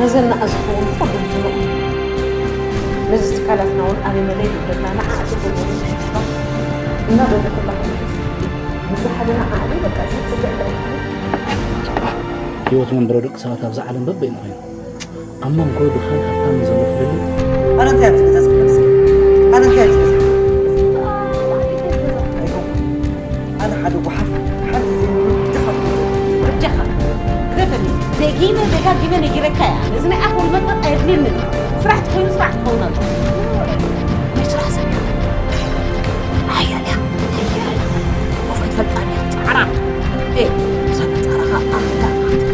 መዘናኣ ዝኸውን ኩሉ ዝንኦ። ነዚ ትካላትና እውን ኣበይ መለይ ይብለና፣ ንዓ ዝገብሩ ዝሕፍራ እናበሉ ኩላኹም ንዝሓለና ዓቕሊ በቃ ዘጽልእ ዶ ኣይኮነን? ህይወት መንበሪ ደቂ ሰባት ኣብዛ ዓለም በበይኑ ኮይኑ ኣብ መንጎ ድኻን ሃብታምን ዘሎ ፍልልይ ኣነ እንታይ ኣብዚ ገዛ ዝኽእል እስኪ? ኣነ እንታይ ኣብዚ ገዛ? ኣይኮንኩን። ኣነ ሓደ ጓሓፍ፣ ሓንቲ ዘይብሉ ድኻ። ወደኻ፣ ግደፈኒ። ደጊመ ደጋጊመ ነጊረካ እያ። እዚ ናይ ኣፍ ወልመጥመጥ ኣየድልየንን። ስራሕ ተኾይኑ ስራሕ ክኸውን ኣለዎ። ናይ ስራሕ ሰብ እያ። ሓያል እያ። ሓያል። ኮፍ ክትፈልጣ እያ። ጻዕራ። ኤ፣ እዛ ነጻራኻ ኣኽላ ኣኽላ።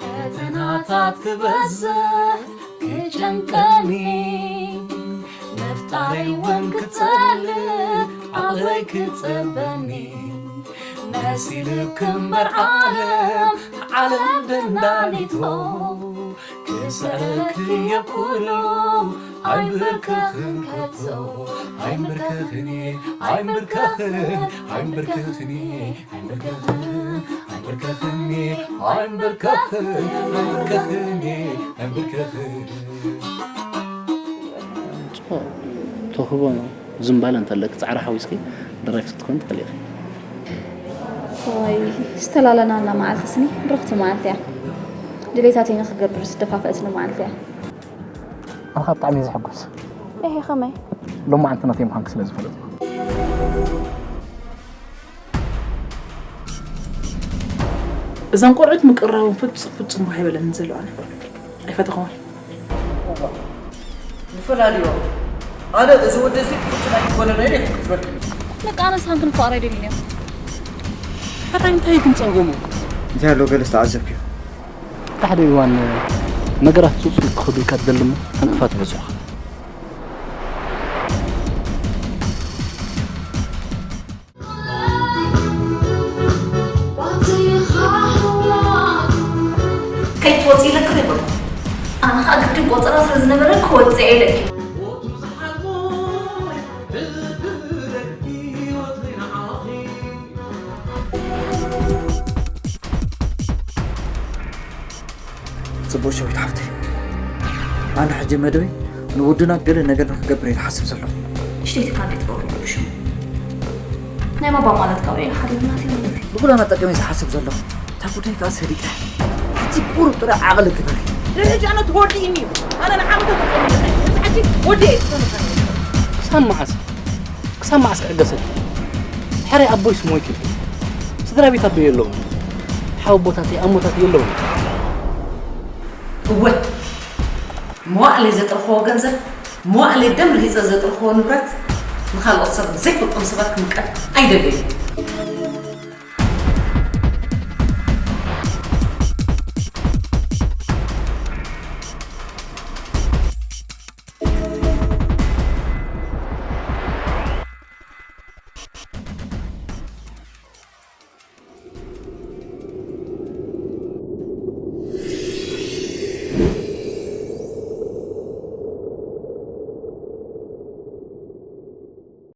ፈተናታት ክበዝሕ ክጨንቀኒ፣ ምፍጣረይ እውን ክጸልእ ዓቕለይ ክጸበኒ፣ መሲሉ ክምበር ዓለም፣ ዓለም ደንዳኒቶ፣ ክስዕረኪ የብኩሉ ኣይንብርከኽን ከቶ፣ ኣይንብርከኽን፣ ኣይንብርከኽን፣ ኣይንብርከኽን። ኣይንበርከኽን፣ ኣይንበርከኽን፣ ኣይንበርከኽን፣ ኣይንበርከኽን፣ ኣይንበርከኽን። ጽቡቕ ተውህቦ ነው። ዝምባለ እንተለኪ ጻዕሪ ሓዊስኪ ደራፊት ክትኮን ትኽእሊ ኢኺ። ወይ ዝተላለናላ መዓልቲ ስኒ ብርኽቲ መዓልቲ እያ። ድሌታተይ ንኽገብር ዝደፋፈእትኒ መዓልቲ እያ። ኣነ ብጣዕሚ እየ ዝሕጎስ። እሄ፣ ከመይ? ሎማዓንቲ ናተይ ምዃንኪ ስለ ዝፈለጥኩ። እዘን ቆልዑት ምቅርራቦም ፍጹም ፍጹም ባህ ኣይበለንን ዘሎ። ኣነ ኣይፈተኹዎን። ንፈላልዮ። ኣነ እዚ ወዲ እዚ ፍጹም ኣይክፈለሎ ኢለ ይሕግዝ በል። በቃ ኣነስ ሃንክን ፍቕሪ ኣይደልን እየ። ሕራይ እንታይ ግን ጸገሙ? እንታይ ኣሎ ገለ ዝተዓዘብክዮ? ሓደ ሓደ እዋን ነገራት ጽጹ ክኸዱልካ ትደሊ እሞ ዕንቅፋት ይበዝሑኻ። ከይትወፂ ኢለካ ዘይበልኩ። ኣነ ከዓ ግድን ቆፀራ ስለ ዝነበረ ክወፅእ ኢለኪ። ጽቡቕ ሸዊት ሓፍተይ። ኣነ ሕጂ መደበይ ንወድና ገለ ነገር ንክገብር እየ ዝሓስብ ዘለኹ። እሽተይ ትካ እንዴት ገብሩ ብሽሙ? ናይ ባባ ማለት ካብ ሌላ ሓደ ናት ማለት እዩ። ብኩላና ጠቀመ ዝሓስብ ዘለኹ። እታ ጉዳይ ከዓ ሰሊጠ። ሕጂ ቁሩብ ጥረ ዓቕሊ ግበር። ንሕጂ ኣነ ተወዲእኒ እዩ። ኣነ ንዓመታት ተጸሚመ። እዚ ሕጂ ወዲ እየ ዝፈልጥ። ክሳብ መዓስ? ክሳብ መዓስ ክዕገሰኪ? ሕራይ ኣቦይ ስሞይኪ። ስድራ ቤት ኣቦይ የለውን። ሓወቦታተይ ኣሞታተይ የለውን። እወ፣ መዋእለይ ዘጥረኽዎ ገንዘብ፣ መዋእለይ ደም ርሂጸ ዘጥረኽዎ ንብረት ንኻልኦት ሰብ ዘይፈልጦም ሰባት ክምቀል ኣይደለይን።